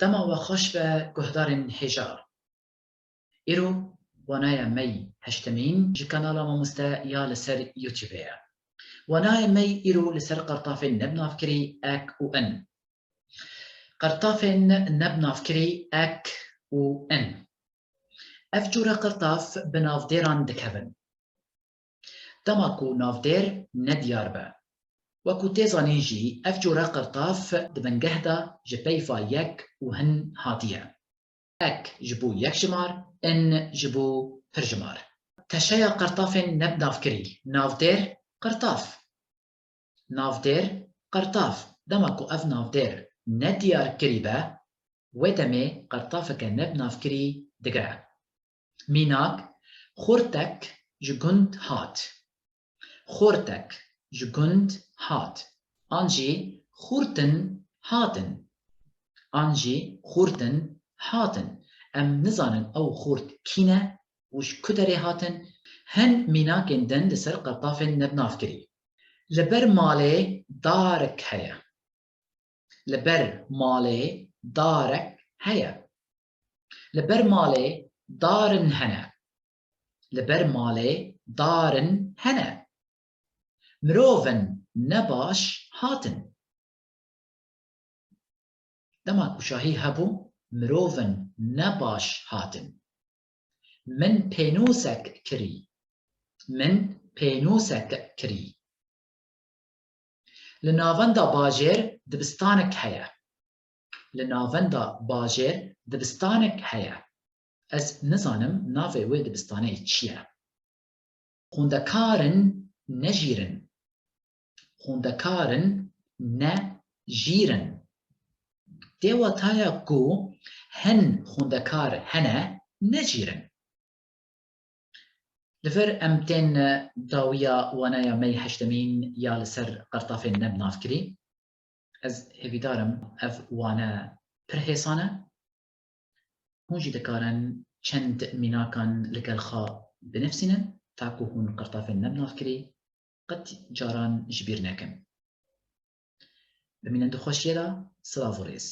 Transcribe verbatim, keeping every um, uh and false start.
Dema we xweş be guhdarên hêja. Îro wanaya me yî heştemîn ji kanala Mamoste ya li ser YouTube ye. Wanaya me yî îro li ser qertafên nebnavkirî ek û in. Qertafên nebnavkirî ek û in. Ev cûre qertaf bi navdêran dikevin. Dema ku navdêr nediyar be. Wekû tê zanîn jî ev cûre qertaf di bingeh de ji peyva yek û hin hatiye. Ek ji bo yekjimar, in ji bo pirjimar. Teşeya qertafên nebnavkirî, navdêr, qertaf. Navdêr, qertaf. Dema ku ev navdêr nediyar kirî be, wê demê qertafeke nebnavkirî digire. Mînak, xortek ji gund hat. Xortek ji gund hat. An jî xortin hatin. An jî xortin hatin. Em nizanin ew xort kî ne û ji ku derê hatin. Hin mînakên din li ser qertafên nebnavkirî. Li ber malê darek heye. Li ber malê darek heye. Li ber malê darin hene. Li ber malê darin hene. Mirovin nebaş hatin. Dema ku şahî hebû, mirovin nebaş hatin. Min pênûsek kirî. Min pênûsek kirî. Li navenda bajêr dibistanek heye. Li navenda bajêr dibistanek heye. Ez nizanim navê wê dibistanê çi ye. Xwendekarin ne jîr in. Xwendekarin ne jîr in. Tê wataya ku hin xwendekar hene ne jîr in. Li vir em tên dawiya wanaya me yî heştemîn ya li ser qertafên nebnavkirî. Ez hêvîdar im ev wane pir hêsan e. Hûn jî dikarin çend mînakan li gel xwe binivîsînin, ta ku hûn qertafên nebnavkirî qet caran ji bîr nekin. Bimînin di xweşiyê de, silav û rêz.